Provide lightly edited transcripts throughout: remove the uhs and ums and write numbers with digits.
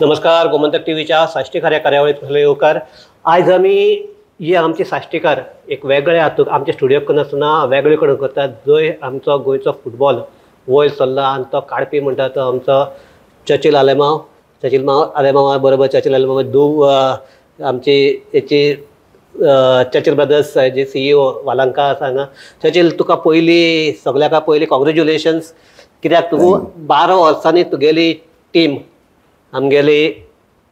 नमस्कार, गोमंतक टीव्हीच्या साश्टीकार ह्या कार्यावळीत येवकार. आयज आमी ही आमची साश्टीकार एक वेगळे हातूंत आमच्या स्टुडियोक नासतना वेगळे कडेन करतात, जंय आमचो गोंयचो फुटबॉल वयर सरला आनी तो काडपी म्हणटा तो आमचो चर्चिल आलेमांव. चर्चिल आलेमांवा बरोबर चर्चिल आलेमांव धूव आमची हेची चर्चिल ब्रदर्स जे सीईओ वालंका आसा हांगा. चर्चिल, तुका पयली सगळ्याक पयली कॉंग्रेच्युलेशन्स, कित्याक तुका 12 वर्सांनी तुगेली टीम आमगेली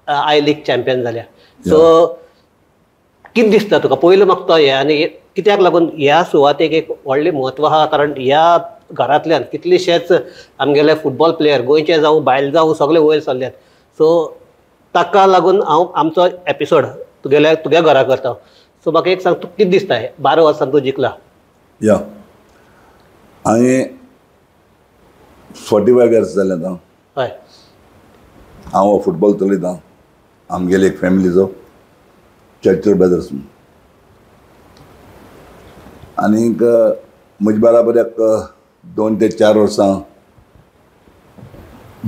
I league champion जाल्या. सो कितें दिसता तुका पयलो म्हाका तो हें, आनी कित्याक लागून ह्या सुवातेक एक व्हडलें म्हत्व आहा, कारण ह्या घरांतल्यान कितलेशेच आमगेले फुटबॉल प्लेयर गोंयचे जावं भायले जावं सगळे वयर सरल्यात. सो ताका लागून हांव आमचो एपिसोड तुगेल्या तुज्या घरा करता. सो म्हाका एक सांग, तुका कितें दिसता 12 वर्सां तूं जिखला? या, हांवें 45 इयर्स जाले आतां. हय, हांव फुटबॉल चलयतां आमगेली एक फॅमिलीचो, चर्चिल ब्रदर्स. आनीक म्हजे बराबर एक 2 ते 4 वर्सां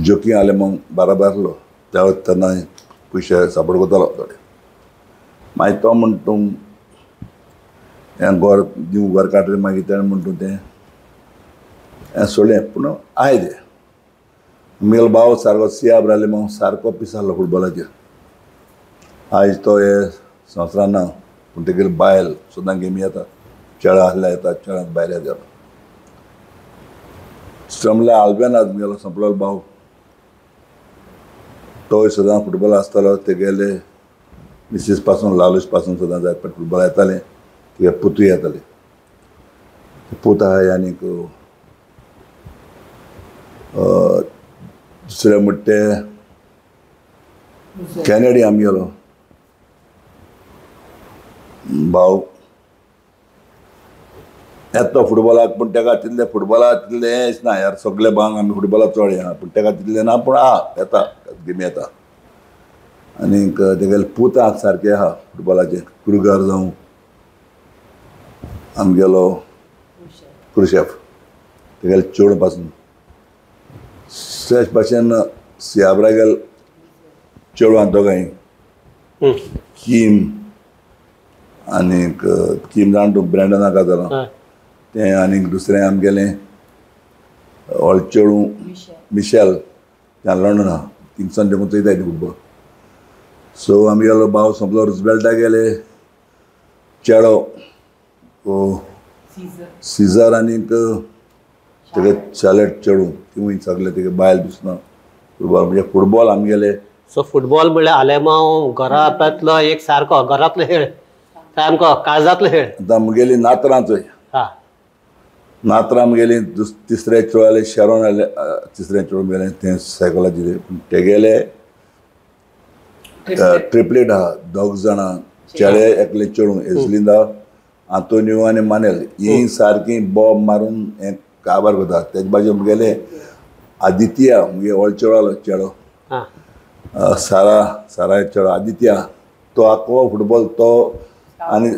जोकी आलेमांव बराबर आसलो. त्या तेन्ना पयशे सापड करतालो थोडे. मागीर तो म्हणटा तूं हें घर दिवं, घर काडटलें. मागीर तेणें म्हणटा तूं तें हें सोडलें. पूण आय तें म्हगेलो भाव सारको सियाब आलेमांव सारको पिसारलो फुटबॉलाचेर. आयज तो हे संवसारान ना, पूण तेगेली बायल सदां गेमी येता, चेडा आसल्यार येता, चेडांत भायर येता. दुसरो म्हणल्यार आल्बेनाज म्हगेलो सोंपलो भाव, तोय सदां फुटबॉल आसतालो. तेगेले मिसीस पासून लालूश पासून सदां जाय पण फुटबॉल येतालें. तुगे पुतूय येताले, पूत आहाय. आनीक दुसरें म्हणटा ते कॅनेडी आमगेलो भाव येता फुटबॉलाक, पूण तेका तितलें फुटबॉलाक तितलें हेंच ना यार. सगळे भांग आमी फुटबॉलाक चड हें, पूण तेका तितलें ना, पूण आहा येता गेमी येता. आनीक तेगेले पूत आहा सारके आहा फुटबॉलाचे, क्रुगर जावं आमगेलो क्रुशेफ, तेगेले चेडूं पासून. तेच भाशेन सियाब्रागेल चेडवां दोगांय, किम आनीक किम जाण तूं ब्रँडना काजारां तें, आनीक दुसरें आमगेलें व्हड चेडूं मिशेल, तें लंडन आहा, थिंगसान देखून चोयताय ती फुटबॉल. सो आमगेलो भाव सोंपलो रुजबेल्टा गेले चेडो सिजर आनीक तेगे शालेट चेडूं, तिवूय सगळे तेगे बायल दिसना फुटबॉल म्हणजे फुटबॉल आमगेले. सो फुटबॉल म्हणल्यार आलेमांव घरांतलो एक सारको घरांतलो खेळ, सामको काळजांतलो खेळ. आतां म्हगेली नातरां चोय, नातरां म्हगेली तिसरे चेडो आले शेरोन आले, तिसरें चेडूं म्हगेलें तें सायकॉलॉजी, पूण तेगेले ट्रिपलेट आहा, दोग जाणां चेडे एकले चेडूं, एजलिंदा, आंतोनियो आनी मानेल. ही सारकी बॉब मारून हें काबार करता. तेजे बाजू म्हगेले आदित्य म्हगे व्हड चेडो आलो, चेडो सारा, सारा चेडो आदित्य, तो आखो फुटबॉल तो आनी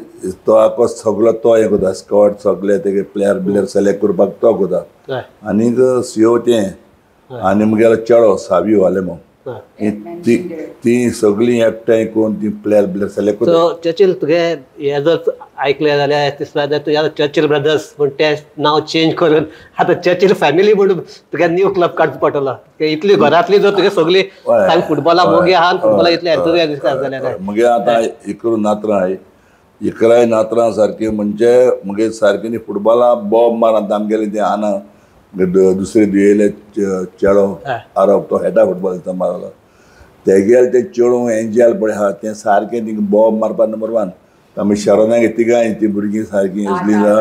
तो आखो सगलो तो हें करता, स्कॉट सगळे तेगे प्लेयर बिलेयर सिलेक्ट करपाक तो करता. आनीक सीओ तें, आनी म्हगेलो चेडो सावियो आलेमांव, ती सगळीं एकठांय करून ती प्लेयर बिलेयर सिलेक्ट करता. सो चर्चिल, तुगे हें जर आयकलें जाल्यार दिसता जाल्यार तुज्या चर्चिल ब्रदर्स म्हण तें नांव चेंज करून आतां चर्चिल फॅमिली म्हणून तुगे न्यू क्लब काडचो पडटलो. इतली घरांतली जर तुगे सगळी फुटबॉला मोगी आहा, फुटबॉला इतले एन्थुजियास्ट दिसता जाल्यार. म्हगे आतां 11 नातरां आहाय, 11 नातरां सारकी म्हणजे म्हगे सारकी फुटबॉला बॉब मार. आमगेले तें आना दुसरे दुयेले चेडो आरब, तो खेळटा फुटबॉल मारलो. तेगेले ते चेडूं एंजल पळय आहा, तें सारकें तिंगा बॉब मारपा नंबर 1. आमी शेरोनाक तिगांय ती भुरगीं सारकीं एजलिना,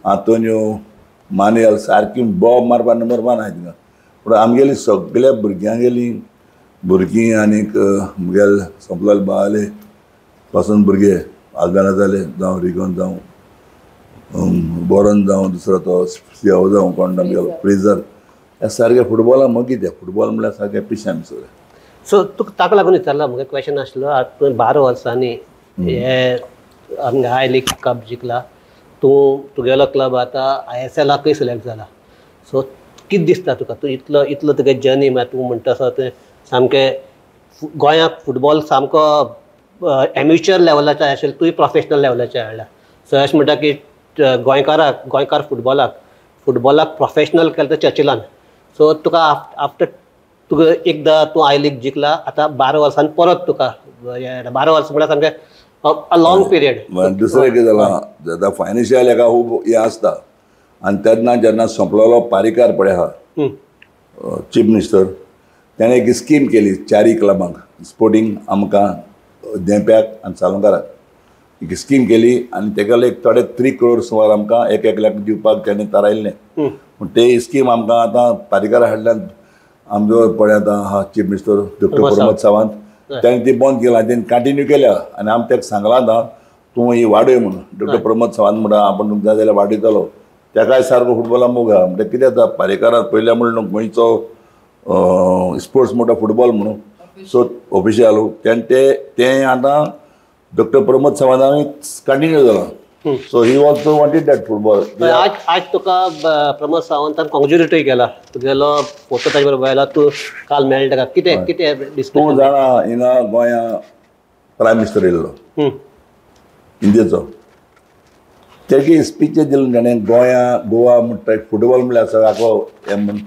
आंतोनियो, मानेल सारकी बॉब मारपा नंबर 1 आहाय तिंगा. पूण आमगेली सगल्या भुरग्यांगेली भुरगीं आनीक म्हगेले सोंपलेले बाले पासून भुरगे आल्बेना जाले जावं रिगोन जावं बोरन जावं दुसरो तो सियाव जावं कोण आमगेलो फ्रिजर, ह्या सारके फुटबॉला मोगी ते. फुटबॉल म्हणल्यार सारके पिशे आमी सगळे. सो तुका ताका लागून विचारला, म्हगे क्वेशन आसलो, आतां तुवें 12 वर्सांनी हे आमगे I league कप जिखला, तूं तुगेलो क्लब आतां ISL select जाला. सो कितें दिसता तुका, तूं इतलो इतलो तुगे जर्नी म्हळ्यार तूं म्हणटा आसा तें सामकें गोंयांत फुटबॉल सामको एमेच्युअर लेवलाचेर आशिल्लो, तूंय प्रोफेशनल लेवलाचेर हाडला. सो अशें म्हणटा की गोंयकाराक, गोंयकार फुटबॉलाक प्रोफेशनल केलें तो चर्चिलान. सो तुका आफ्टर तुका एकदां तूं I league जिखला, आतां 12 वर्सान परत तुका 12 वर्सां म्हळ्यार सामकें लॉंग पिरियड. दुसरें कितें जालां, आतां फायनान्शियल एका खूब हें आसता आनी तेन्ना जेन्ना सोंपलेलो पारीकार पळय आहा चीफ मिनिस्टर, तेणें एक स्कीम केली चारी क्लबांक, स्पोर्टींग आमकां धेंप्याक आनी सालुंकाराक एक स्कीम केली आनी तेका एक थोडे 3 करोड सुमार आमकां एक एकल्याक दिवपाक तेणें थारायल्लें. पूण ते स्कीम आमकां आतां पारीकारा हाडल्यान आमचो पळय आतां आहा chief minister doctor Pramod Sawant, तेणें ती बंद केला, तेणी कंटिन्यू केल्या आनी आमी ताका सांगलां आतां तूं ही वाडय म्हणून. डॉक्टर प्रमोद सावंत म्हणटा आपूण तुमकां जाय जाल्यार वाडयतलो, तेकाय सारको फुटबॉला मोग आहा. म्हणटा कितें जाता पारीकारान पयलें म्हणून गोंयचो स्पोर्ट्स म्हणटा फुटबॉल म्हणून, सो ऑफिशियल तेणें तें आतां डॉक्टर प्रमोद सावंतान कंटिन्यू जाला. So he also wanted that football. आज आज तुका प्रमोद सावंतान कॉंग्रेच्युलेटूय केला, तुगेलो फोटो ताजे बरोबर आयला, तूं काल मेळ्ळा ताका, कितें कितें डिस्कशन? तूं जाणा हिंगा गोंया प्रायम मिनिस्टर येयल्लो इंडियेचो, तेगे स्पीच दिलें ताणें गोंया गोवा म्हणटा फुटबॉल म्हणल्यार सगळ्याको हें म्हूण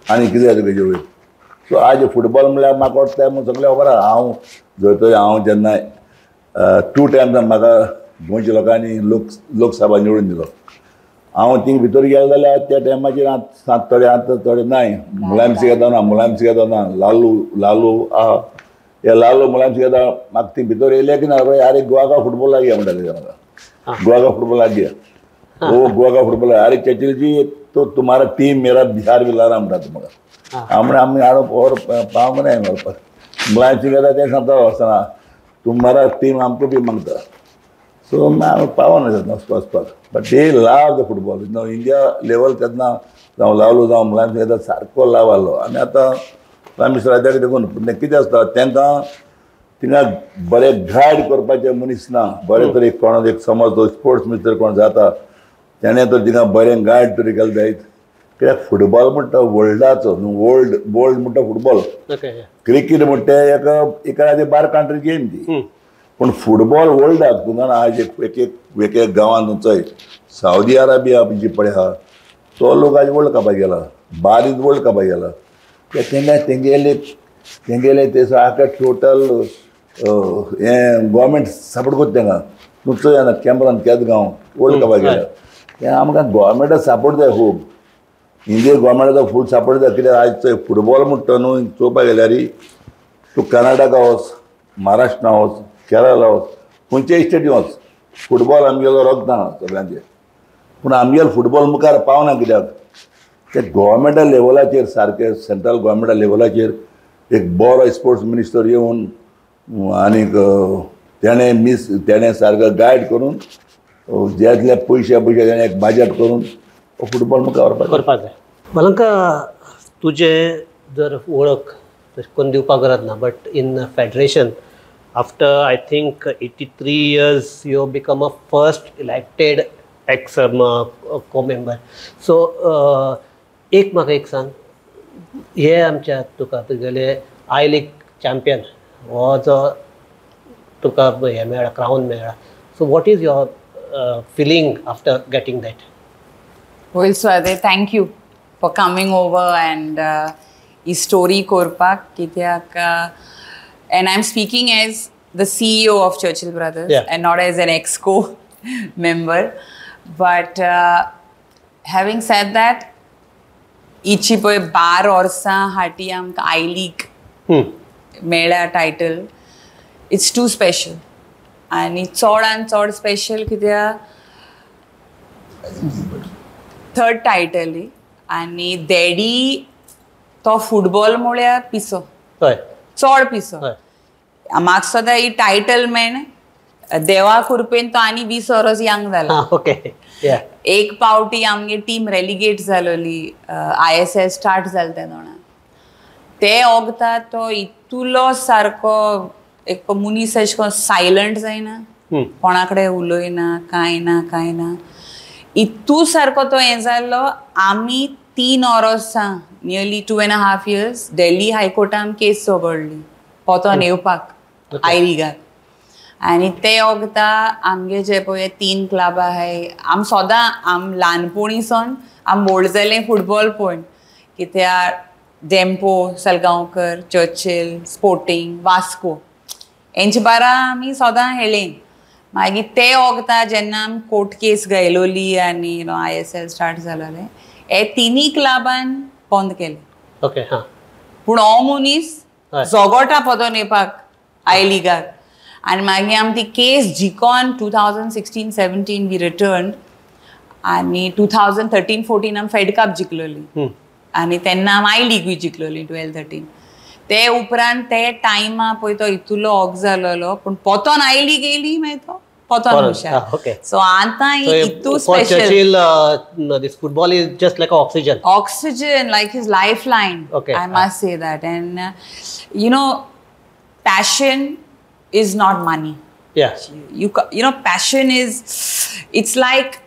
आनी कितें जाता तेजे वयर. सो आज फुटबॉल म्हणल्यार म्हाका वाटता म्हूण सगळें खबर आहा. हांव जंय हांव जेन्ना 2 टायम्स म्हाका गोंयच्या लोकांनी लोकसभा निवडून दिलो, हांव थिंग भितर गेलो जाल्यार त्या टायमाचेर आतां थोडे आतां थोडे नाय मुलायम सिंग येता ना, मुलायम सिंग येता ना, लालू आहा, हे लालू मुलायम सिंग येता, म्हाका ती भितर येयले की ना अरे गोवा का फुटबॉल आ गया म्हणटाले म्हाका, गोवा का फुटबॉल आ गया, ओ गोवा का फुटबॉल, अरे चर्चिल जी तो तुम्हारा टीम मेरा बिहार भी लाना म्हणटा म्हाका. आमी आमी हाडप और पावंक नाय व्हरपाक. मुलायम सिंग येता तें सांगता आसतना तुम्हारा टीम आमकां बी मागता. सो हांव पावना तेन्ना वचपाक, but they love the football. न्हू इंडिया लेवल तेन्ना जावं लावलो जावं मुलायम सिंग सारको लाव आहलो. आनी आतां प्रायम मिनिस्टर आयत्याक देखून पूण कितें आसता तांकां थिंगा बरें गायड करपाचें मनीस ना, बरें तरी कोण एक समज तो स्पोर्ट्स मिनिस्टर कोण जाता तेणें तर थिंगा बरें गायड तरी केलें जायत. कित्याक फुटबॉल म्हणटा वर्ल्डाचो न्हू, वर्ल्ड म्हणटा फुटबॉल, क्रिकेट म्हणटा एका एका 12 कंट्री गेम ती, पूण फुटबॉल वर्ल्डाक तूं जाणा आज एक एक एक गांवांत चोय सावदी अरेबिया जी पळय आहा तो लोक आज वर्ल्ड कपाक गेला, बारीक वर्ल्ड कपाक गेला. तेंगे तेंगेले तेंगेले ते सारके टोटल हें गोवोरमेंट सपोर्ट करता तेंकां. तूं चोय आतां कॅमरान केद गांव वर्ल्ड कपाक गेला, तें आमकां गोवोरमेंटा सपोर्ट जाय खूब, इंडिया गोवोरमेंटाचो फूल सपोर्ट जाय. कित्याक आयज चोय फुटबॉल म्हणटा न्हू चोवपाक गेल्यार तूं कर्नाटका वच, महाराष्ट्रा वच, केरला वच, खंयच्याय स्टेटी वच, फुटबॉल आमगेलो रगतां सगळ्यांचे. पूण आमगेलो फुटबॉल मुखार पावना कित्याक ते गोवोरमेंटा लेवलाचेर सारके सेंट्रल गोवोरमेंटा लेवलाचेर एक बरो स्पोर्ट्स मिनिस्टर येवन आनीक तेणें तेणें सारको गायड करून जातले पयशे पयशे तेणें एक बजट करून फुटबॉल मुखार व्हरपाक करपाक जाय. मलंका तुजें जर वळख तशें करून दिवपाक गरज ना, but in federation after I think 83 years you become a first elected ex co member. So एक म्हाका एक सांग, हे आमच्या तुका तुगेले I league champion हो जो तुका हें मेळ्ळा, क्रावन मेळ्ळा, so what is your feeling after getting that? Well, Swadhe, thank you for coming over and he story करपाक कित्याक. And I'm speaking as the CEO of Churchill Brothers, yeah, and not as an exco member. But having said that, इची पळय 12 वर्सां हाटी आमकां I league मेळ्ळ्या title, it's too special. आनी चडान चड special कित्याक थर्ड टायटल आनी डॅडी तो फुटबॉल म्हळ्यार पिसो, चड पिसो. म्हाका सदां ही टायटल मेण देवा कृपेन तो आनी 20 वर्स यंग जाला. एक पावटी आमगे टीम रेलिगेट जालोली, ISS start जालें तेन्ना, ते ओगता तो इतुलो सारको एक मनीस अशें करून सायलंट जायना, कोणा कडेन उलयना, कांय ना कांय ना, इतू सारको तो हें जाल्लो. आमी 3 वर्सां, नियरली 2.5 years Delhi हायकोर्टान केस झगडली. पोतोन येवपाक I लिगाक. आनी ते वखदा आमगे जे पळय 3 क्लब आहाय, आम सदां आम ल्हानपणीसून आम व्हड जाले फुटबॉल पळोवन, कित्याक डेम्पो, सलगांवकर, चर्चिल, स्पोर्टींग, वास्को हेंचे बारा आमी सदां खेळ्ळे. मागीर ते वखदा जेन्ना आमी कोर्ट केस गायलोली आनी you know ISL start जालोले, हे तिनूय क्लबान बंद केले. ओके हां. पूण हो मनीस झगोटा पोतोन येवपाक I लिगाक. आनी मागीर आमी ती केस जिकोन 2016-17 we return, आनी 2013-14 आमी फेड कप जिखलोली, आनी तेन्ना आमी I लिगूय जिखलोली 12-13. ते उपरांत ते टायमा पळय तो इतलो ऑग जालोलो, पूण पोतोन I league येयली मागीर तो पोतोन हुशार. सो आतां इतू special. This football is just like oxygen. Oxygen, like his life line. I must say that. And you know, passion is not money. Yeah. You know, passion is, it's like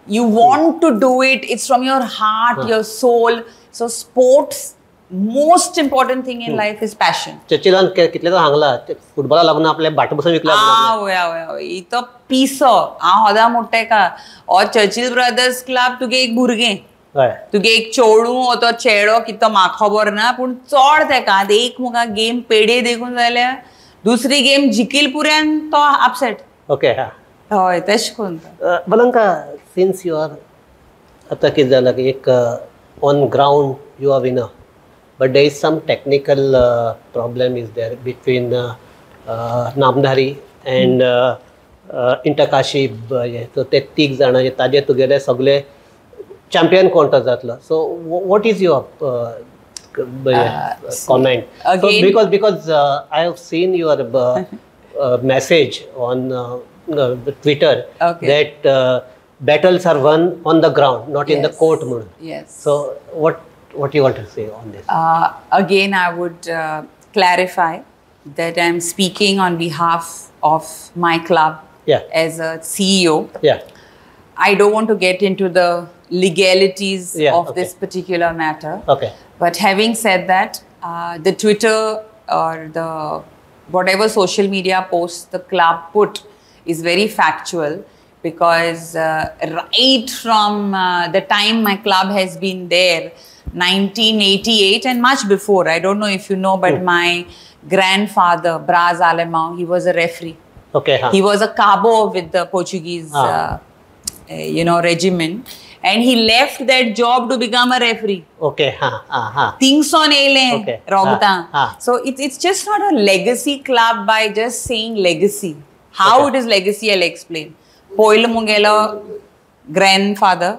you want to do it. It's from your heart, your soul. So sports, most important thing in life is passion. चर्चिलान कितले तो हांगला फुटबॉला लागून आपले भाट बसून विकला. आवय आवय आवय, इतो पिसो हांव सदां म्हणटा तेका, हो चर्चिल ब्रदर्स क्लब तुगे एक भुरगें, तुगे एक चेडूं हो तो चेडो कितो म्हाका खबर ना, पूण चड तेका आतां एक मुखार गेम पेडे देखून जाल्यार दुसरी गेम जिखील पुऱ्यान तो अपसेट. ओके हा, हय तेश करून. बलंका, सिन्स you are आतां कितें जालां की एक on ground you are winner, but there is some technical problem is there between Namdhari and Inter Kashi. So ते तीग जाणां ताजे तुगेले सगळे चॅम्पियन कोण तो जातलो. So what is your comment? So because I have seen your message on Twitter that battles are won on the ground, not in the court म्हणून. Yes. So what you want to say on this? Again, I would clarify that I am speaking on behalf of my club as a CEO. Yeah. I don't want to get into the legalities of this particular matter. Okay. But having said that, the Twitter or the whatever social media post the club put is very factual, because right from the time my club has been there, 1988 and much before, I don't know if you know, but my grandfather, Braz Alemão, he was a referee. Okay. He was a cabo with the Portuguese, you know, regiment. And he left that job to become a referee. Okay. Things on ele, Rogta. So it's just not a legacy club by just saying legacy. How it is legacy, I'll explain. Poylo mungelo grandfather.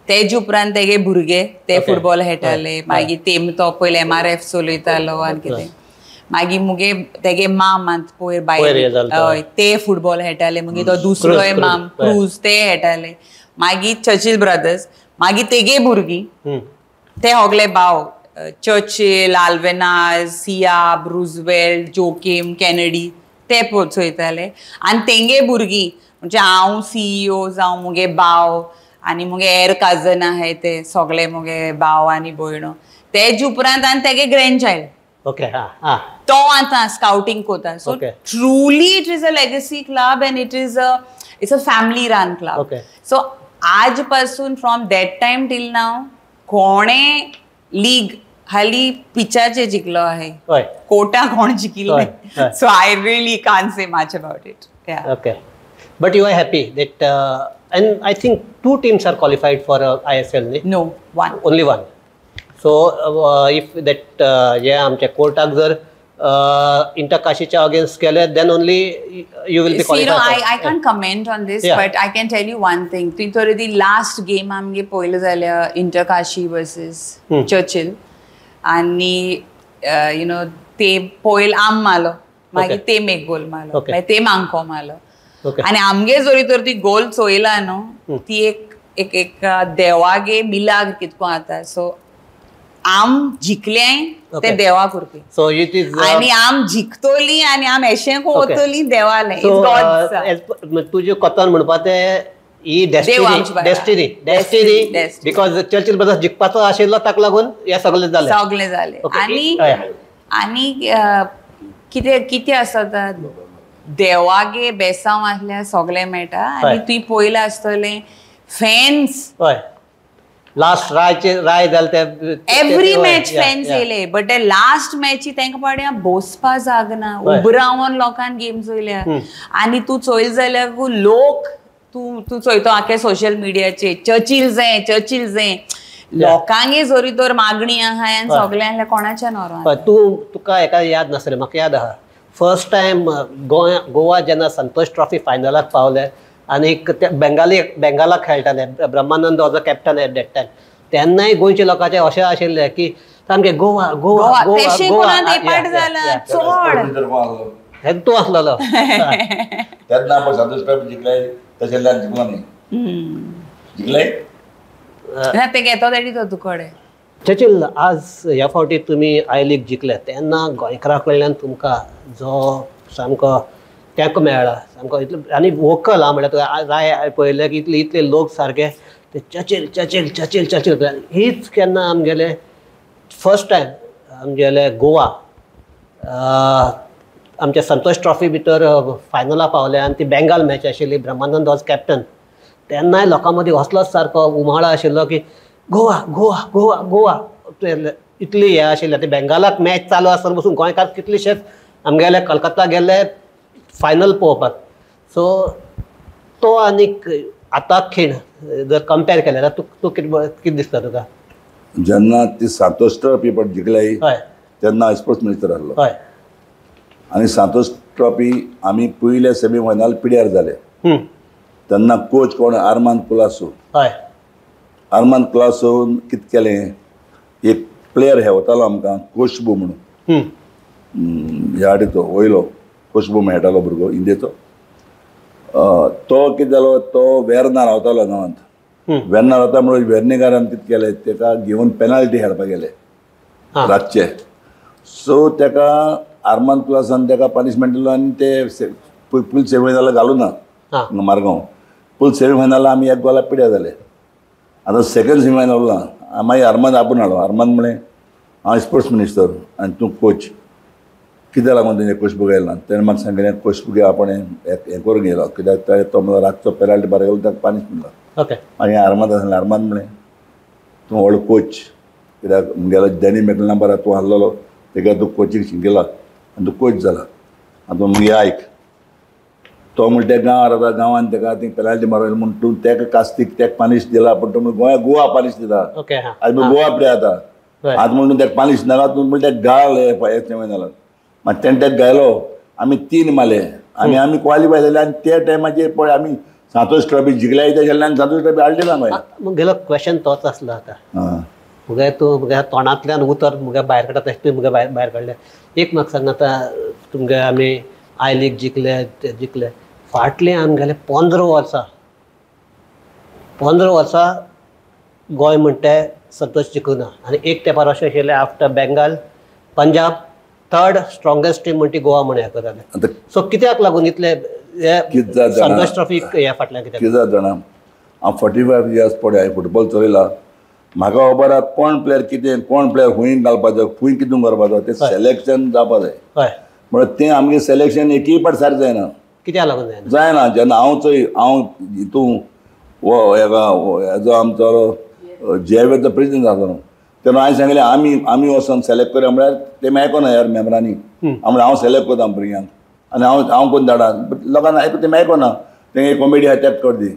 तेज उपरांत तेगे भुरगे ते football खेळटाले, मागीर तेम तो पयले MRF चलयतालो आनी कितें, मागीर मुगे तेगे माम आनी पयर बायल हय ते फुटबॉल खेळटाले, मागीर तो दुसरोय माम क्रूज ते खेळटाले, मागीर चर्चिल ब्रदर्स, मागीर तेगे भुरगीं ते सगळे भाव चर्चिल, आल्वेनाज, सियाब, रुजवेल्ट, जोकीम, कॅनेडी ते चोयताले. आनी तेंगे भुरगीं म्हणजे हांव CEO जावं मुगे भाव आनी मुगे एर काजन आहाय ते सगळे मुगे भाव आनी भयणो, तेज उपरांत आनी तेगे ग्रँडचायल्ड तो आतां स्काउटींग कोता. So truly it is a legacy club and it is a it's a family run club. So आज पासून from that time till now कोणे लीग हाली पिचाचे जिखलो आहे, कोटा कोण जिखिल्ले. So I really can't say much about it. Okay, but you are happy that and I think 2 teams are qualified for ISL, न्ही? No, one. Only one. So if that हे आमच्या कोर्टाक जर इंटरकाशीच्या against केले, then only you will be qualified. I can't comment on this, but I can tell you one thing. तुवें तर ती last game आमगे पळयली जाल्यार इंटरकाशी वर्सीस चर्चिल, आनी you know ते पयल आम मारलो, मागीर तेम एक गोल मारलो, मागीर तेम आंको मारलो. आनी आमगे जरी तर ती गोल चोयला न्हू, ती एक एक एक देवागे मिलाग कितको आता. सो आम जिखले ते देवा करपी. सो it is आनी आम जिखतली आनी आम एशें वतली देवाले. तुजे कथन म्हणपा ते ही destiny, destiny, because Churchill brothers जिखपाचो आशिल्लो, ताका लागून हे सगळें जालें, सगळें जालें. आनी आनी कितें कितें आसता देवागे बेसांव आसल्यार सगळें मेळटा. आनी तुवें पळयलां आसतलें फॅन्स लास्ट रायचे राय जाले ते एवरी मॅच फॅन्स येयले, बट ते लास्ट मॅची तांकां पाड्या बसपा जाग ना, उबो रावन लोकांक गेम चोयल्या. आनी तूं चोयल जाल्यार लोक तूं तूं चोयतो आखे सोशल मिडियाचेर चर्चिल जाय चर्चिल जाय, लोकांगे जरी तर मागणी आहा आनी सगळें आसल्यार कोणाच्या नोरा. तूं तुका एका याद नासलें, म्हाका याद आहा फर्स्ट टायम गोवा जेन्ना संतोष ट्रॉफी फायनलाक पावले आनी ते बेंगाली बेंगालाक खेळटाले, Brahmanand was a captain at that time, तेन्नाय गोंयच्या लोकांचें अशें आशिल्लें की सामकें गोवा गोवा गोवा. तूं आसलेलो तेन्ना आपण संतोष ट्रॉफी जिखले तशें जिखलो न्ही, जिखले ना ते घेतो तेणी तो तुकडे. चर्चिल, आज ह्या फावटी तुमी I league जिखले तेन्ना गोंयकारां कडल्यान तुमकां जो सामको तेंको मेळ्ळा सामको इतलो आनी वोकल आहा, म्हणल्यार तुका राय पळयलें की इतले इतले लोक सारके ते चर्चिल चर्चिल चर्चिल चर्चिल. हीच केन्ना आमगेले फर्स्ट टायम आमगेले गोवा आमच्या संतोष ट्रॉफी भितर फायनला पावले आनी ती बेंगाल मॅच आशिल्ली, ब्रह्मानंद वॉज कॅप्टन, तेन्नाय लोकां मदीं असलोच सारको उमाळो आशिल्लो की गोवा गोवा गोवा गोवा इतली हें आशिल्लें. ते बेंगालाक मॅच चालू आसतना पसून गोंयकार कितलेशेच आमगेले कलकत्ता गेल्ले फायनल पळोवपाक. सो तो आनीक आतां खीण जर कंपेर केले जाल्यार तूं कितें दिसता तुका? जेन्ना ती संतोष ट्रॉफी पण जिखली तेन्ना स्पोर्ट्स मिनिस्टर आसलो. हय. आनी संतोष ट्रॉफी आमी पयले सेमी फायनल पिड्यार जाले तेन्ना कोच कोण आरमान कुलासो. हय. आरमान कुलासोन कितें केलें, एक प्लेयर हेवतालो आमकां कोशबू म्हणून, ह्या तो वयलो कोशबू मेळटालो भुरगो इंडियेचो. तो कितें जालो, तो वेर्ना रावतालो गांवांत, वेर्ना रावता म्हणून वेर्णेकारान कितें केलें तेका घेवन पेनाल्टी खेळपाक गेले रातचे. सो तेका आरमान कुलासान तेका पनिशमेंट दिलो आनी ते फूल सेमी फायनलाक घालूं ना मारगांव. फूल सेमी फायनला आमी एक गोला पिड्यार जाले. आतां सेकंड सेमी फायनल उरला, मागीर आरमान आपोवन हाडलो. आरमान म्हणलें हांव स्पोर्ट्स मिनिस्टर आनी तूं कोच, कित्याक लागून तेणें कोशबूक येयला? तेणें म्हाका सांगलें कोशबूक आपण हें करूंक येयलो कित्याक तो म्हणलो रातचो पेनाल्टी बार गेलो ताका पानिश म्हणलो. ओके. मागीर आरमांत आसलें, आरमान म्हणलें तूं व्हडलो कोच कित्याक मुगेलो डॅनी मॅकलना बरा तूं आहलोलो तेका तूं कोचींग शिकयला आनी तूं कोच जाला, आतां मुगे आयक. तो म्हणटा गांवार आतां गांवान तेका ती पेनाल्टी मारली म्हूण तूं तेका कास्तीक तेका पानिश दिला, पूण तूं गोंया गोवा पानिश दिता. आनी गोवा प्लेयर आतां आतां म्हणून तेका पानिश नाका, तूं म्हणटा गाळ हे सेमी फायनलाक. मागीर तेणें तेका घायलो, आमी 3 मारले आनी आमी क्वॉलिफाय जाले. आनी त्या टायमाचेर पळय आमी संतोष ट्रॉफी जिखल्या ते आनी संतोष ट्रॉफी हाडली ना. मागीर मुगेलो क्वेश्चन तोच आसलो आतां मुगे तूं मुगे तोंडांतल्यान उतर मुगे भायर काडटा तशें तुवें मुगे भायर काडलें. एक म्हाका सांग आतां तुमगे आमी I league जिखले ते जिखले, फाटले आमगेले 15 वर्सां 15 वर्सां गोंय म्हणटा संतोष जिखूना. आनी एक तेंपार अशें आशिल्लें after Bengal Punjab third strongest team म्हणटी Goa म्हण हें करताले. सो कित्याक लागून इतले संतोष ट्रॉफी ह्या फाटल्यान कित्याक? कितें जाणा, हांव 45 इयर्स पळय हांवें फुटबॉल चलयला, म्हाका खबर आहा कोण प्लेयर कितें, कोण प्लेयर खूंय घालपाचो, खूंय कितें करपाचो, तें सिलेक्शन जावपा जाय. हय. म्हणल्यार तें आमगें सिलेक्शन एकय पाट सारकें जायना. कित्याक लागून जायना? जायना. जेन्ना हांव चोय हांव हितून हो हेका हेजो आमचो जेवेचो प्रेजिडेंट आसलो तेन्ना हांवें सांगलें आमी आमी वचोन सिलेक्ट करया म्हळ्यार तेमी आयकोना यार मेम्बरांनी. म्हणल्यार हांव सिलेक्ट करता भुरग्यांक आनी हांव हांव कोण धाडा, लोकांक आयको तेमी आयकोना, तें कॉमेडी आहा तेक कर दी.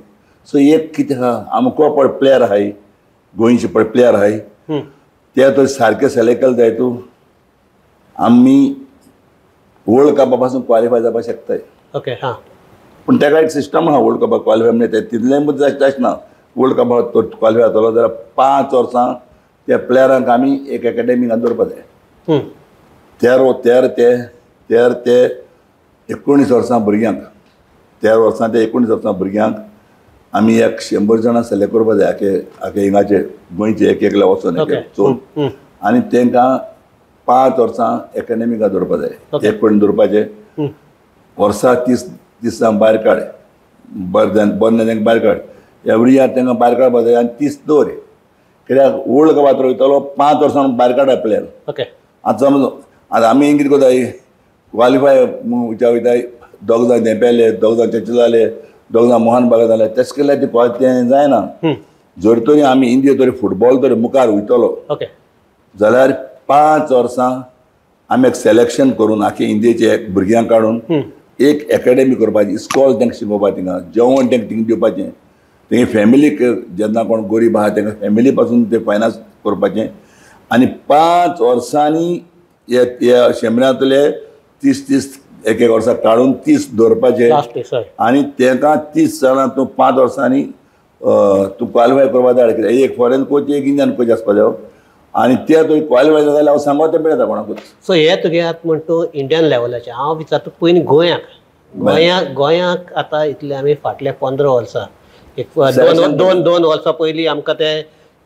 सो एक कितें आहा आमकां पळय प्लेयर आहाय गोंयचे पळय प्लेयर आहाय ते तर सारके सिलेक्ट केले जाय. तूं आमी वर्ल्ड कपा पासून क्वॉलिफाय जावपाक शकताय. ओके. हां. पूण तेका एक सिस्टम आहा वर्ल्ड कपाक क्वॉलिफाय म्हणजे तितलें जायच ना. वर्ल्ड कपाक तो क्वॉलिफाय जातलो जाल्यार 5 वर्सां त्या प्लेयरांक आमी एक एकेडमीक दवरपा जाय. 13 ते 19 वर्सां भुरग्यांक, 13 वर्सां ते 19 वर्सां भुरग्यांक आमी एक 100 जाणां सिलेक्ट करपा जाय आखे आखे हिंगाचे गोंयचे एक एकले वचोन एक चोन आनी तांकां 5 वर्सां एकेडमीक दवरपा जाय. एक कोण दवरपाचें वर्सा 30 दिसां भायर काड, बरें बरें तांकां भायर काड, एवरी इयर तांकां भायर काडपा जाय आनी 30 दवर. कित्याक वर्ल्ड कपाक वयतलो 5 वर्सां भायर काडा प्लेयर. ओके. आतां समज आतां आमी कितें करताय क्वालिफाय विचार वयताय दोग जाण धेंपेले दोग जाण चर्चिल जाले दोग जाण मोहन बागा जाले तेश केल्यार तें जायना. जर तरी आमी इंडिया तरी फुटबॉल तरी मुखार वयतलो ओके जाल्यार 5 वर्सां आमी एक सिलेक्शन करून आख्खे इंडियेचे भुरग्यांक काडून एक एकेडमी करपाची इस्कॉल तांकां शिकोवपाचें थिंगा जेवण तांकां थिंगा दिवपाचें तेंगे फॅमिलीक जेन्ना कोण गरीब आहा तांकां फॅमिली पासून ते फायनान्स करपाचें आनी 5 वर्सांनी ह्या शेंबऱ्यांतले 30-30 एक एक वर्सा काडून 30 दवरपाचे आनी तांकां 30 जाणां तूं 5 वर्सांनी तूं क्वालिफाय करपा जाय. कित्याक एक फॉरेन कोच एक इंडियन कोच आसपा जाय आनी ते तुवें क्वालिफाय जाल्यार हांव सांगो तें मेळटा कोणाकूच. सो हे तुगे आतां म्हण तूं इंडियन लेवलाचें हांव विचारता पयलीं गोंयाक गोंयाक आतां इतले आमी फाटल्या 15 वर्सां एक दोन वर्सां पयलीं आमकां ते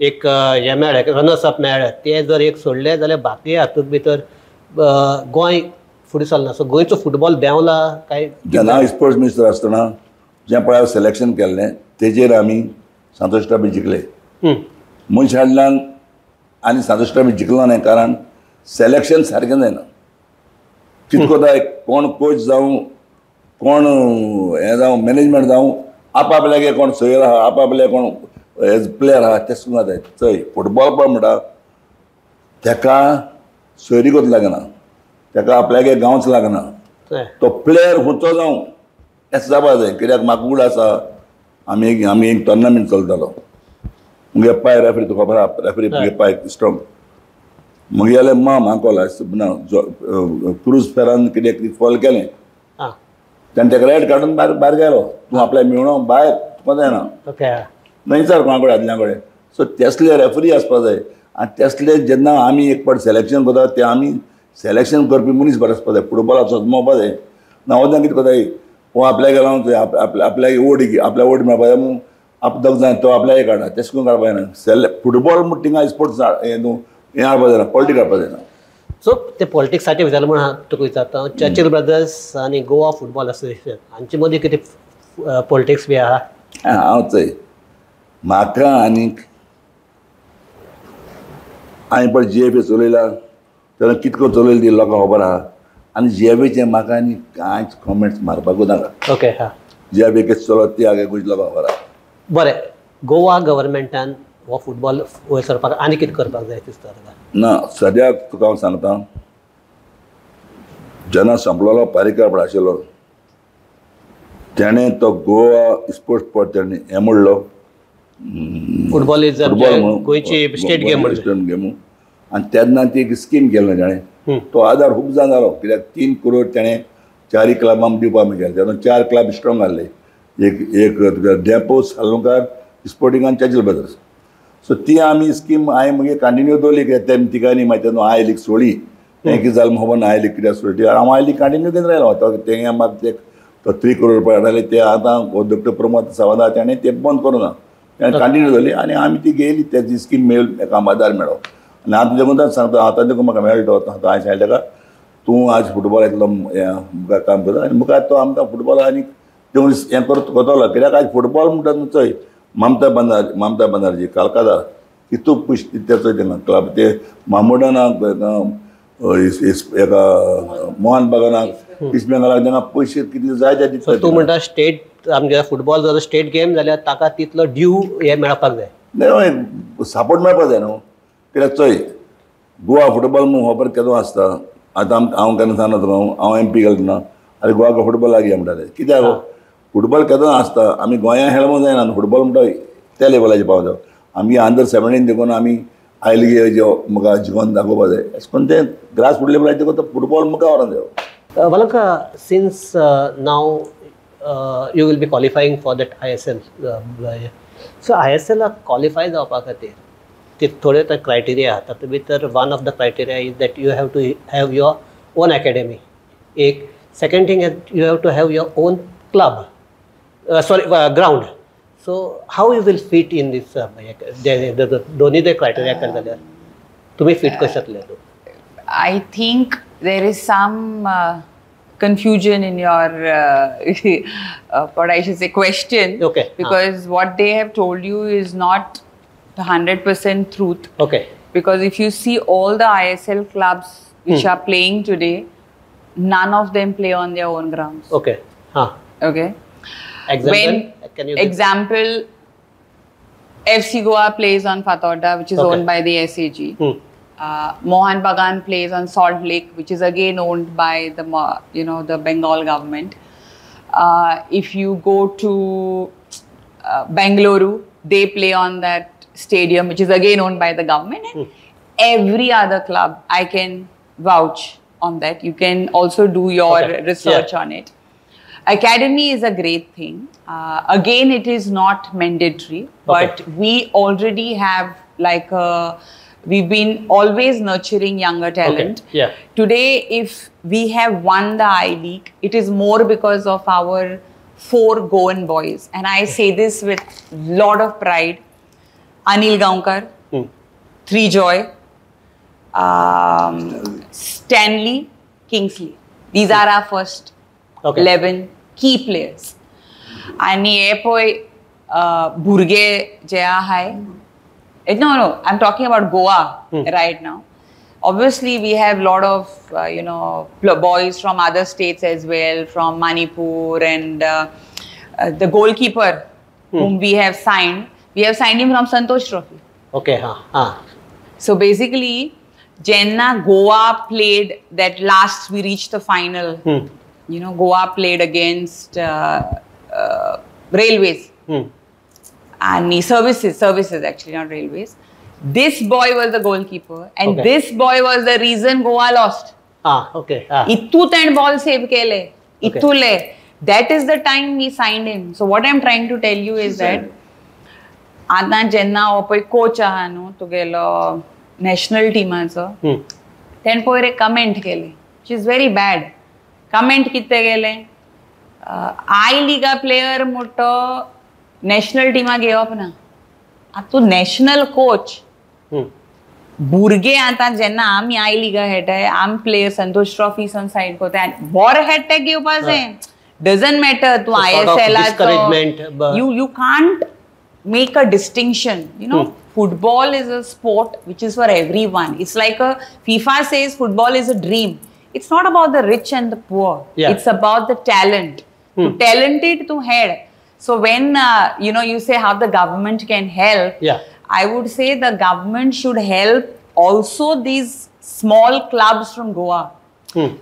एक हें मेळ्ळें रनर्स अप मेळ्ळें ते जर एक सोडलें जाल्यार बाकी हातूंत भितर गोंय फुडें सरना. सो गोंयचो फुटबॉल देंवला काय? जेन्ना हांव स्पोर्ट्स मिनिस्टर आसतना जें पळय हांव सिलेक्शन केल्लें तेजेर आमी संतोष ट्रॉफी जिखले. मनश हाडल्यान आनी संतोष ट्रॉफी जिखलो न्हय कारण सिलेक्शन सारकें जायना. कितें करता कोण कोच जावं कोण हें जावं मॅनेजमेंट जावं आपआपल्यागे कोण सोयर आहा आपआपल्या कोण एज प्लेयर आहा तें सुद्दां जाय. चोय फुटबॉल पळय म्हणटा तेका सोयरीगत लागना तेका आपल्यागे गांवच लागना तो प्लेयर खंयचो जावं तें जावपा जाय. कित्याक म्हाका उड आसा आमी आमी एक टोर्नामेंट चलतालो मुगे पाय रेफरी तुका खबर आहा रेफरी मुगे पाय स्ट्रोंग मुगेले माम आंकोल ना क्रूज फेरान कितें फॉल केलें तेणें तेका रेड काडून भायर भायर गेलो तूं आपल्या मेळो भायर तुका जायना न्हय विचार कोणा कडेन आदल्या कडेन. सो तेसले रेफरी आसपा जाय आनी तेसले जेन्ना आमी एक पाट सिलेक्शन करता ते आमी सिलेक्शन करपी मनीस बरो आसपा जाय फुटबॉलाचो अजमावपा जाय. ना वतना कितें करता हो आपल्याक गेलो आपल्याक ओड आपल्या ओड मेळपा जाय म्हूण आप दोग जाय तो आपल्याक काडटा तेश करून काडपा जायना. सेले फुटबॉल म्हूण थिंगा स्पोर्ट्स हें न्हू हें हाडपा जायना पॉलिटिक्स हाडपा जायना. सो ते पॉलिटिक्साचें विचारलें म्हूण हांव तुका विचारता चर्चिल ब्रदर्स आनी गोवा फुटबॉल असोसिएशन हांचे मदीं कितें पॉलिटिक्स बी आहा? हांव चोय म्हाका आनीक हांवें पळय जी एफ ए चलयला तेन्ना कितको चलयली ती लोकांक खबर आहा आनी जी एफ एचें म्हाका आनी कांयच कॉमेंट्स मारपाकूच नाका. ओके हां जी एफ ए कशें चलत ती आगे गोंयच्या लोकांक खबर आहा. बरें गोवा गव्हर्मेंटान हो फुटबॉल वयर सरपाक आनी कितें करपाक जाय दिसता तुका? ना सद्याक तुका हांव सांगता जेन्ना संपलोलो पारीकर पळय आशिल्लो तेणें तो गोवा स्पोर्ट्स पॉट तेणें हें म्हणलो फुटबॉल is गोंयची स्टेट गेम स्टेट गेम आनी तेन्ना ती एक स्कीम केल्ली तेणें तो आदार खूब जाण जालो कित्याक 3 करोड तेणें 4 क्लबांक दिवपाक केलें तेन्ना 4 क्लब स्ट्रोंग आहले एक एक तुका धेंपो सालुंकार स्पोर्टिंग आनी चर्चिल ब्रदर्स. सो ती आमी स्कीम हांवें मागीर कंटिन्यू दवरली कित्याक तेम तिगांनी मागीर तेन्ना I league सोडली तें कितें जालें खबर ना I league कित्याक सोडली हांव I league continue करीत रायलो तें म्हाका ते 3 करोड रुपया हाडले ते आतां डॉक्टर प्रमोद सावंत तेणें ते बंद करूं ना तेणें कंटिन्यू दवरली आनी आमी ती गेली तेजी स्कीम मेळ एका आदार मेळ्ळो. आनी आतां देखून सांगता आतां देखून म्हाका मेळ्ळो आतां हांवें सांगलें ताका तूं आज फुटबॉल येतलो मुखार काम करता आनी मुखार तो आमकां फुटबॉल आनी ते हें करतलो कित्याक आज फुटबॉल म्हणटा तूं चोय ममता बनर्जी कलकत्ता कितू पयशे तेचो तेंका क्लब ते मामोडनाक एका मोहन बागानाक इस्ट बेंगलाक तेंका पयशे कितले जाय ते दिता. तूं म्हणटा स्टेट आमगे फुटबॉल जर स्टेट गेम जाल्यार ताका तितलो ड्यू हें मेळपाक जाय न्हय सपोर्ट मेळपाक जाय न्हू कित्याक चोय गोवा फुटबॉल म्हूण खबर केदो आसता आतां हांव केन्ना सांगना तुका हांव एम पी गेलो ना आरे गोवा फुटबॉल लागीं म्हणटाले कित्याक फुटबॉल केदो आसता आमी गोंया खेळपाक जायना फुटबॉल म्हणटा त्या लेवलाचेर पावता आमगे अंडर 17 देखून आमी I league म्हाका जिखोन दाखोवपा जाय अशें करून तें ग्रास रूट लेवलाचेर देखून तो फुटबॉल मुखार व्हरोन जाय. Valanka since now you will be qualifying for that ISL so I S एलाक qualify जावपा खातीर ते थोडे तर क्रायटेरिया आहा तातूंत भितर one of the criteria is that you have to have your own academy एक second thing you have to have your own club sorry ground. So how you will fit in this दोन्ही ते criteria केले जाल्यार तुमी fit कशें जातले? I think there is some confusion in your what I should say question. Okay. Because what they have told you is not 100% truth. Okay. Because if you see all the ISL clubs, which are playing today, none of them play on their own grounds. Okay. Huh. Okay. Example? Can you give? Example, FC Goa plays on Fatorda, which is owned by the SAG. Mohan Bagan plays on Salt Lake, which is again owned by the, you know, the Bengal government. If you go to Bengaluru, they play on that stadium, which is again owned by the government. And every other club, I can vouch on that. You can also do your research on it. Academy is a great thing. Again, it is not mandatory, but we already have like a, we've been always nurturing younger talent. Okay. Yeah. Today, if we have won the I-League, it is more because of our 4 Goan boys. And I say this with lot of pride. Anil Gaonkar, Trijoy, Stanley, Kingsley. These are our first 11 key players. And हे पळय भुरगे जे आहाय, no, I'm talking about Goa right now. Obviously, we have a lot of, you know, boys from other states as well, from Manipur, and the goalkeeper whom we have signed him from Santosh Trophy. Okay, So basically, Jenna Goa played that last, we reached the final. You know, Goa played against Railways. And services actually, not Railways. This boy was the goalkeeper, and this boy was the reason Goa lost. Ittu ten ball save kele. Ittu le. That is the time we signed him. So what I'm trying to tell you is that आता जेन्ना हो पळय coach आहा न्हू तुगेलो national टिमाचो, तेणें पयर एक कमेंट केले, which is very bad. Comment कितें केलें, I लिगा प्लेयर म्हणटो नॅशनल टिमाक घेवप ना. आतां तूं नॅशनल कोच, भुरगे आतां जेन्ना आमी I लिगा खेळटाय, आम प्लेयर संतोष ट्रॉफी सन सायन करताय आनी बरो खेळटा घेवपा जाय. डजंट मॅटर तूं I S एलाचो, you can't make a distinction. You know, football is a sport which is for everyone. It's like a FIFA says football is a dream. It's not about the rich and the poor. Yeah. It's about the talent. To talented to head. So when you know, you say how the government can help, I would say the government should help also these small clubs from Goa.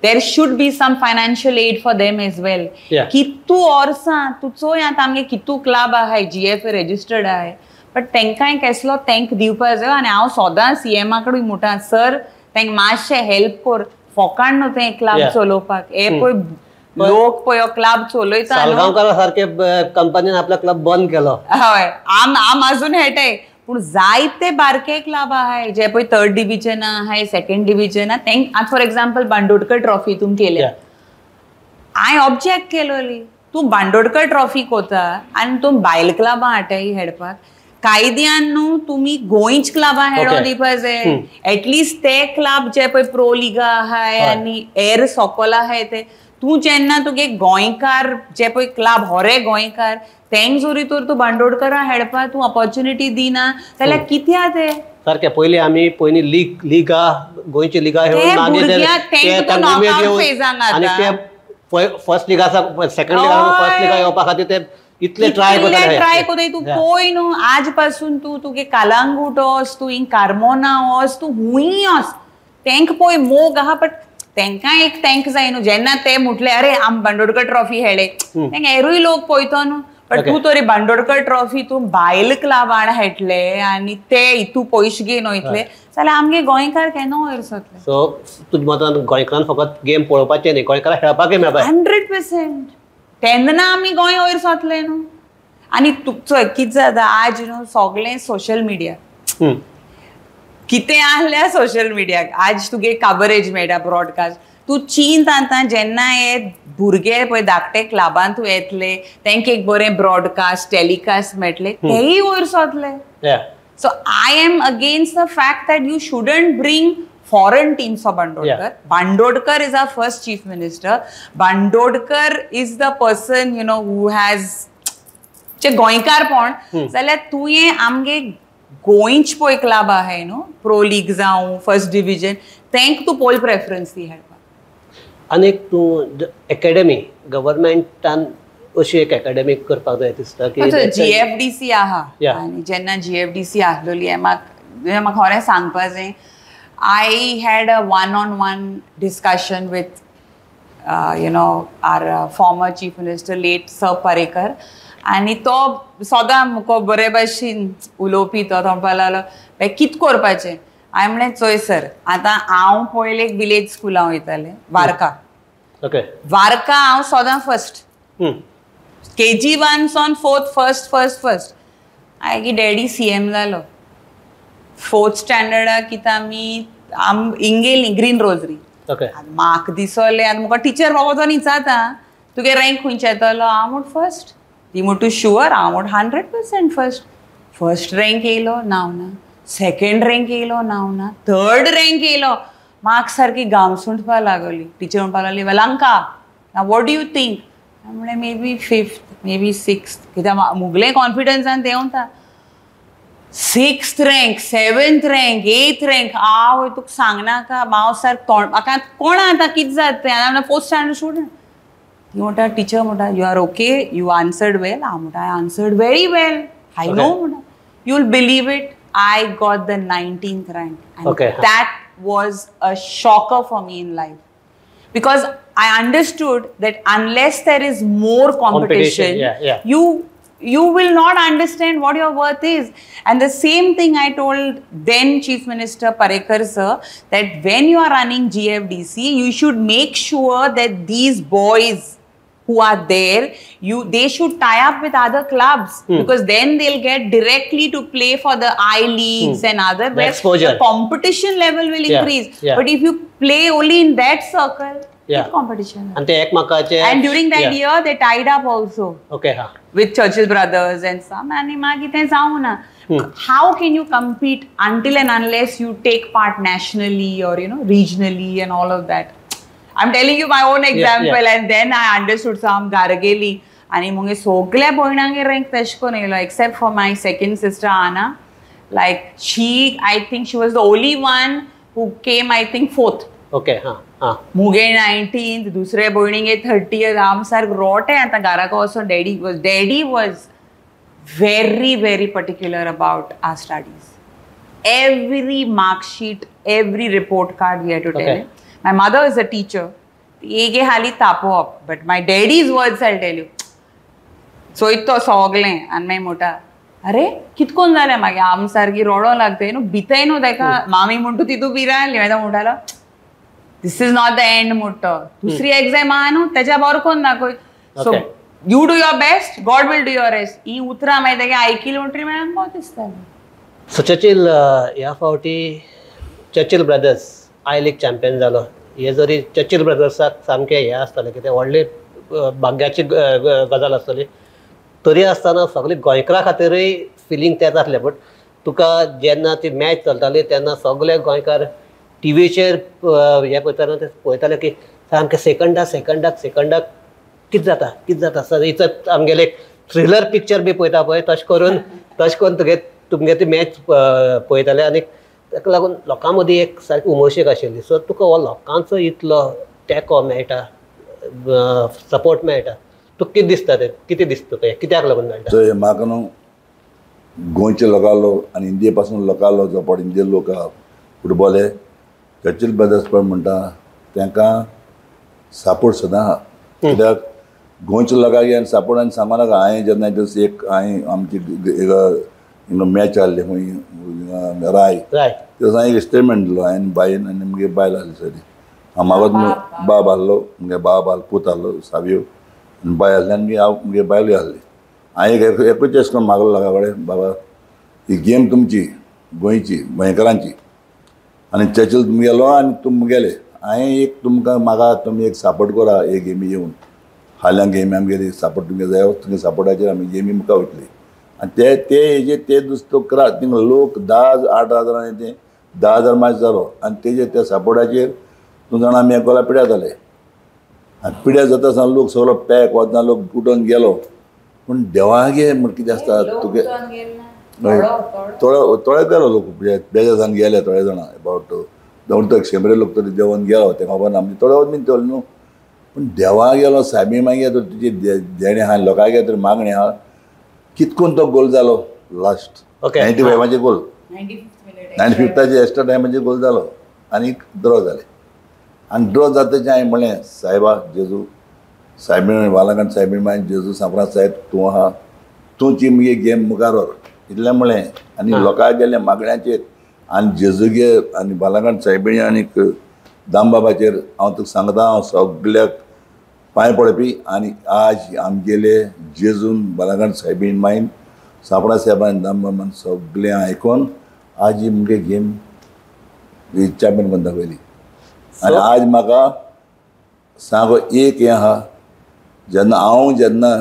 There should be some financial aid for them as well. कितू वर्सां तूं चोय आतां आमगे कितू club आहाय, GFA registered आहाय, but तेंकांय केसलो तेंक दिवपा जाय. आनी हांव सदां सीएमा कडेन म्हणटा, सर तेंक मातशें हेल्प कर, फोकाण न्हू तें क्लब चलोवपाक. हे पळय लोक पळय क्लब चलयता, सालगांवकारा सारके कंपनीन आपलो क्लब बंद केलो. हय, आम आजून खेळटाय, पूण जायते बारके क्लब आहाय जे पळय थर्ड डिविजन आहाय, सेकंड डिविजन आहा, तेंक आतां फॉर एग्जाम्पल बांडोडकर ट्रॉफी तूं केल्या, हांवें ऑब्जेक्ट केलोली, तूं बांडोडकर ट्रॉफी कोता आनी तूं बायल क्लबां हाडटाय खेळपाक. कायद्यान न्हू तुमी गोंयच क्लबां खेळोंक दिवपा जाय. एटलिस्ट ते क्लब जे पळय प्रो लिगा आहाय आनी हेर सोकोल आहाय ते, तूं जेन्ना तुगे गोंयकार जे पळय क्लब होरे गोंयकार तेंक जरी तर तूं बांडोडकरां खेळपाक तूं ऑपॉर्च्युनिटी दिना जाल्यार कित्याक ते? सारकें. पयलीं आमी पयलीं लिगा गोंयची लिगा आनी ते फर्स्ट लिगा सेकंड लिगा फर्स्ट लिगा येवपा खातीर ते इतले ट्राय करताले. ट्राय करताय. तूं पळय न्हू आज पासून तूं तुगे कालांगूट वच, तूं हिंग कार्मोना वच, तूं हुंय वच, तेंक पळय मोग आहा, बट तेंकां एक तेंक जाय न्हू. जेन्ना ते म्हटले अरे आम बांडोडकर ट्रॉफी खेळ्ळे, तेंक हेरूय लोक पळयतो न्हू, बट तूं तरी बांडोडकर ट्रॉफी तूं बायल क्लबान खेळटले आनी ते हितू पयशे घेवन वयतले जाल्यार आमगे गोंयकार केन्ना वयर सरतले. सो तुज्या मतान गोंयकारान फकत गेम पळोवपाचें न्ही, गोंयकारान खेळपाकय मेळपा. 100%. तेन्ना आमी गोंय वयर सरतले न्हू. आनी चोय कितें जाता आज न्हू सगळें सोशल मिडिया, कितें आहल्या सोशल मिडियाक आज तुगे कवरेज मेळटा, ब्रॉडकास्ट. तूं चिंत आतां जेन्ना हे भुरगे पळय धाकटे क्लबान तूं येतले, तेंक एक बरें ब्रॉडकास्ट टेलिकास्ट मेळटले, तेय वयर सरतले. So I am against the fact that you shouldn't bring foreign teams of Bandodkar. Bandodkar is our first chief minister. Bandodkar is the person, you know, who has जे गोंयकारपण जाल्यार तुवें आमगे गोंयच पळय क्लब आहाय न्हू, प्रो लीग जावं first division, तेंक तूं पयलीं प्रेफरन्स दी खेळपाक. आनी एक तूं एकेडमी गव्हर्मेंटान अशी एक एकेडमी करपाक जाय दिसता की जीएफडीसी आहा. आनी जेन्ना जीएफडीसी आहलोली म्हाका खरें सांगपा जाय, I had a one on one discussion with you know our former chief minister late sir Parrikar. आनी तो सदां मुको बरे भाशेन उलोवपी. तो म्हणपाक लागलो बाय कितें करपाचें. हांवें म्हणलें चोय सर, आतां हांव पयलें एक विलेज स्कुलां वयतालें वार्का. ओके. वार्का हांव सदां फर्स्ट, KG 1 सावन 4th first first first. मागीर डॅडी CM जालो. 4th स्टँडर्डाक कितें आमी इंगेली ग्रीन रोजरी. म्हाका दिसलें आनी म्हाका टिचर बाबा तो विचारता तुगे रँक खंयचे येतलो. हांव म्हूण फर्स्ट. ती म्हण तूं शुअर? हांव म्हण 100% फर्स्ट. फर्स्ट रँक येयलो नांव ना, सेकेंड रँक येयलो नांव ना, थर्ड रँक येयलो. म्हाका सारकी गामसुंटपा लागली. टिचर म्हणपाक लागली वेलांका ना what do you think? हांवें म्हणलें may be 5th may be 6th. कित्याक मुगलें कॉन्फिडन्सान तें वता. 6th rank, 7th rank, 8th rank. आवय तुका सांगनाका हांव सारकें तोंड म्हाका कोण आतां कितें जाता तें. आनी 4th standard student. ती म्हणटा टिचर म्हणटा you are okay, you answered well. हांव म्हणटा I answered very well, I know म्हणटा. You will believe it, I got the 19th rank. And that was a shocker for me in life. Because I understood that unless there is more competition, you will not understand what your worth is. And the same thing I told then Chief Minister Parrikar sir, that when you are running GFDC, you should make sure that these boys who are there, they should tie up with other clubs, because then they'll get directly to play for the I leagues and other, where the competition level will increase. But if you play only in that circle, competition. And and during that year, they tied up also. Okay, with Churchill Brothers and some. And how can you compete until and unless you take part nationally or regionally and all of that? I'm telling you my own example. And then I understood some Gargeli. And मुगे सगल्या भयणांगे rank तशें करून येयलो, except for my second sister Anna. Like she, I think she was the only one who came, I think, 4th. Okay, मुगे 19th, दुसरे भयणीगे 30th. आम सारकें रोटे आतां घराक वचोन. Daddy was very very particular about our studies. Every mark sheet, every report card we had to tell him. My mother is a teacher. एगे हाली तापोवप, but my daddy's words I tell you. चोयत तो सगलें आनी मागीर म्हणटा अरे कितें करून जालें. मागीर आम सारकी रडोंक लागता न्हू, भितय न्हू तेका. मामी म्हणटा तितू भिरायली. मागीर तो म्हणटालो this is not the end म्हणटा. दुसरी एग्जाम आहा न्हू तेज्या बरो करून दाखय. So you do your best, God will do your rest. ही उतरां मागीर तेगे आयकिली म्हणटरी मागीर आमकां दिसतालें. सो चर्चिल ह्या फावटी Churchill Brothers I league champion जालो. हे जरी चर्चिल ब्रदर्साक सामकें हें आसतालें की तें व्हडली भाग्याची गजाल आसतली, तरी आसतना सगळी गोंयकारां खातीरूय फिलींग तेंच आसलें. बट तुका जेन्ना ती मॅच चलताली तेन्ना सगळे गोंयकार टिवीचेर हें पळयतना ते पळयताले की सामकें सेकंडाक सेकंडाक सेकंडाक कितें जाता कितें जाता. सर इतलें आमगेलें थ्रिलर पिक्चर बी पळयता पळय तशें करून तशें करून तुमगे ती मॅच पळयताले. आनी ताका लागून लोकां मदीं एक सारकी उमळशीक आशिल्ली. सो तुका हो लोकांचो इतलो तेंको मेळटा, सपोर्ट मेळटा, तुका कितें दिसता तें कितें दिसता तुका कित्याक लागून मेळटा? चोय म्हाका न्हू गोंयचे लोकांलो आनी इंडिये पासून लोकांलो जो पड इंडिये लोक आहा फुटबॉल हे चर्चिल ब्रदर्स पण म्हणटा तांकां सपोर्ट सदां आहा. कित्याक गोंयच्या लोकांक आनी सपोर्ट आनी सांगो नाका. हांवें जेन्ना एक हांवें आमची एक मॅच आहली खंय राय तेन्ना हांवें एक स्टेटमेंट दिलो. हांवें बायन आनी मुगे बायल आहली सगळी. हांव म्हाका बाब आहलो, मुगे बाब आहलो, पूत आहलो सावयो आनी बाय आहली आनी हांव मुगे बायलूय आहली. हांवें एकूच अशें करून मागलो लोकां कडेन, बाबा ही गेम तुमची गोंयची गोंयकारांची आनी चर्चिल तुमगेलो आनी तुमगेले. हांवें एक तुमकां म्हाका तुमी एक सपोर्ट करा हे गेमी येवन. फाल्यां गेमी आमगेली सपोर्ट तुमगे जाय, तुमगे सपोर्टाचेर आमी गेमी मुखार वयतली. आनी ते ते हेजे ते दुसरो क्रास थिंगा लोक 10 8 हजारांनी ते 10,000 मार्च जालो आनी तेजे त्या सपोर्टाचेर तूं जाणा आमी एकोला पिड्यार जाले. आनी पिड्यार जाता आसतना लोक सगळो पॅक वतना लोक उठोन गेलो. पूण देवागे म्हण कितें आसता तुगे थोडे गेलो लोक बेजा जावन गेले थोडे जाणां अबावट दोन तर 100 लोक तरी देंवन गेलो तें खबर ना आमचे थोडे वचून देवलो न्हू पूण देवा गेलो सायबी मागीर तर तुजी देणें आहा लोकांक तर मागणें आहा कितकून तो गोल जालो लास्ट 95 गोल 95 एक्स्ट्रा टायमाचेर गोल जालो आनी ड्रॉ जाले आनी ड्रॉ जातकीर हांवें म्हणलें सायबा जेजू सायबीण वालांकण सायबीण मागीर जेजू सांपळा साहेब तूं आहा तूंची मुगे गेम मुखार व्हर इतलें म्हणलें आनी लोकांक गेले मागण्याचेर आनी जेजूगे आनी बालांकण सायबिणी आनीक दामबाबाचेर हांव तुका सांगता हांव सगल्याक पांय पडपी आनी आज आमगेले जेजून बालांकण सायबीण मायन सांपळा साहेबान दामबाबान सगळें आयकोन आज ही मुगे गेम चॅम्पियन म्हूण दाखयली आनी आज म्हाका सांगो एक हें आहा जेन्ना हांव जेन्ना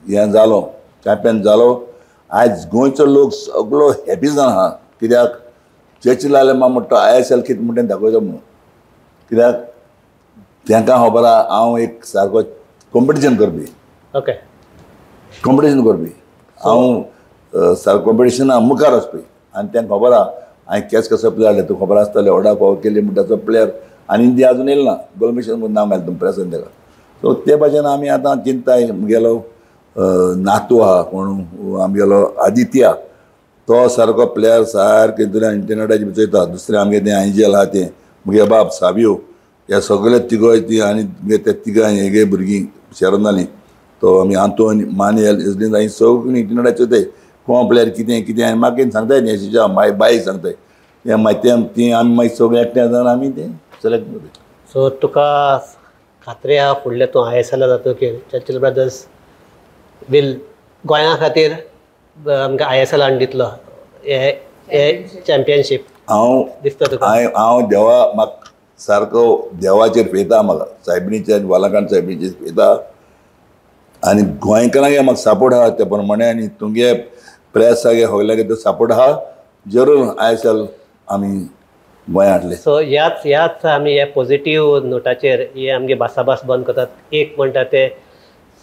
हें जालो चॅम्पियन जालो आयज गोंयचो लोक सगळो हॅपी जावन आहा कित्याक चर्चिल आले मा म्हणटा ISL कितें म्हणटा दाखयता म्हणून कित्याक तांकां खबर आहा हांव एक सारको कॉम्पिटिशन करपी ओके कॉम्पिटिशन करपी हांव सारको कॉम्पिटिशना मुखार वचपी आनी तांकां खबर आहा हांवें केस कसो प्लेयर हाडले तुका खबर आसतलें ओडा फाव केली म्हणटा तो प्लेयर आनी इंडिया अजून येयला ना गोलमिशन म्हणून नांव घालें तुमी प्रेसान ताका सो ते भाशेन आमी आतां चिंताय म्हगेलो नातू आहा कोण आमगेलो आदित्य तो सारको प्लेयर सारकें तुला इंटरनेटाचेर चोयता दुसरें आमगे तें एंजल आहा तें मुगे बाब साबियो ह्या सगळे तिगोय ती आनी मुगे ते तिगां हेगे भुरगीं शेरान जालीं तो आमी आंतोन मानुएल इजलीन हांणी सगळीं इंटरनेटाचेर चोयताय कोण प्लेयर कितें कितें आनी म्हाका कितें सांगताय न्ही माय बाई सांगताय तें मागीर तें तीं आमी मागीर सगळीं एकठांय जावन आमी तें सिलेक्ट करताय. सो तुका खात्री आहा फुडलें तूं ISL जातकीर चर्चिल ब्रदर्स वील गोंया खातीर आमकां ISL हाडून दितलो हे चॅम्पियनशीप हांव दिसता तुका? हांव देवा म्हाका सारको देवाचेर फेता म्हाका सायबिणीचेर वालांकण सायबिणीचेर फेता आनी गोंयकारांक म्हाका सपोर्ट आहा ते प्रमाणे आनी तुमगे प्रेसाक सगल्याक तो सपोर्ट आहा जरूर ISL आमी गोंया हाडले. सो ह्याच ह्याच आमी ह्या पॉझिटीव नोटाचेर हे आमगे भासाभास बंद करतात. एक म्हणटा ते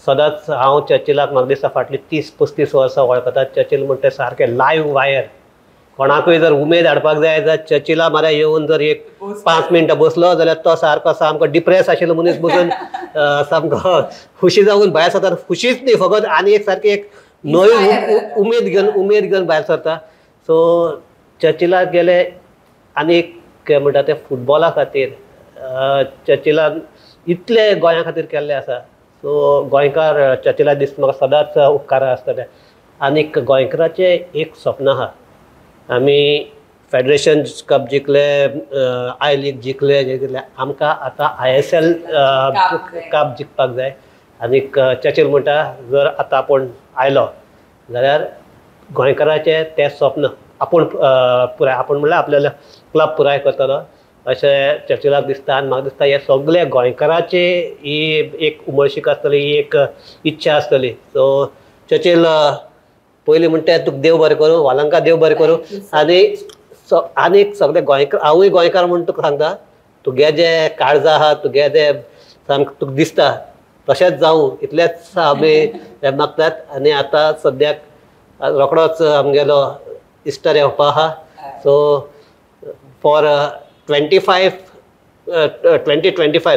सदांच हांव चर्चिलाक म्हाका दिसता फाटलीं 30-35 वर्सां वळखतात. चर्चिल म्हणटा सारकें लायव्ह वायर कोणाकूय जर उमेद हाडपाक जाय जाल्यार चर्चिला माऱ्या येवन जर एक 5 मिनटां बसलो जाल्यार तो सारको सामको डिप्रेस आशिल्लो मनीस बसून सामको खुशी जावन भायर सरता. खुशीच न्ही फकत आनी एक सारकी एक नवी उमेद घेवन भायर सरता. सो चर्चिलाक गेले आनी एक म्हणटा ते फुटबॉला खातीर चर्चिलान इतले गोंया खातीर केल्ले आसा. सो गोंयकार चर्चिला दीस म्हाका सदांच उपकारा आसतले. आनीक गोंयकाराचें एक स्वप्न आहा आमी फेडरेशन कप जिखले, I league जिखले जिखले, आमकां आतां ISL cup जिखपाक जाय. आनीक चर्चिल म्हणटा जर आतां आपूण आयलो जाल्यार गोंयकाराचें तें स्वप्न आपूण पुराय आपूण म्हणल्यार आपल्याला क्लब पुराय करतलो अशें चर्चिलाक दिसता. आनी म्हाका दिसता हे सगळे गोंयकाराची ही एक उमळशीक आसतली, ही एक इच्छा आसतली. सो चर्चिल पयलीं म्हणटा तुका देव बरें करूं, वालंका देव बरें करूं. आनी आनीक सगळे गोंयकार हांवूय गोंयकार म्हूण तुका सांगता तुगे जे काळजां आहा तुगे जे सामकें तुका दिसता तशेंच जावं इतलेंच आमी मागतात. आनी आतां सद्याक रोखडोच आमगेलो इस्टर येवपा आहा. सो फॉर 2025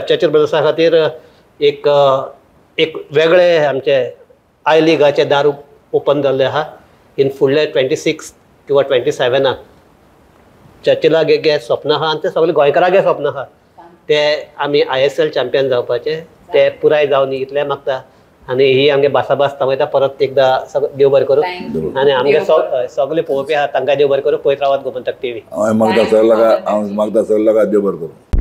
चर्चिल ब्रदर्सा खातीर एक एक वेगळे आमचे I लिगाचे दार ओपन जाल्ले आहा. इन फुडले 26 किंवा 27 चर्चिलाक एक स्वप्न आहा आनी ते सगळे गोंयकारांक स्वप्न आहा ते आमी ISL champion जावपाचे ते पुराय जावन इतलें मागता. आनी ही आमगे भासाभास थांबयता. परत एकदां सगळें देव बरें करूं आनी आमगे सगळे पळोवपी आहा तांकां देव बरें करूं. पळयत रावात गोमंतक TV. हांव मागता सगळ्या लोकांक देव बरें करूं.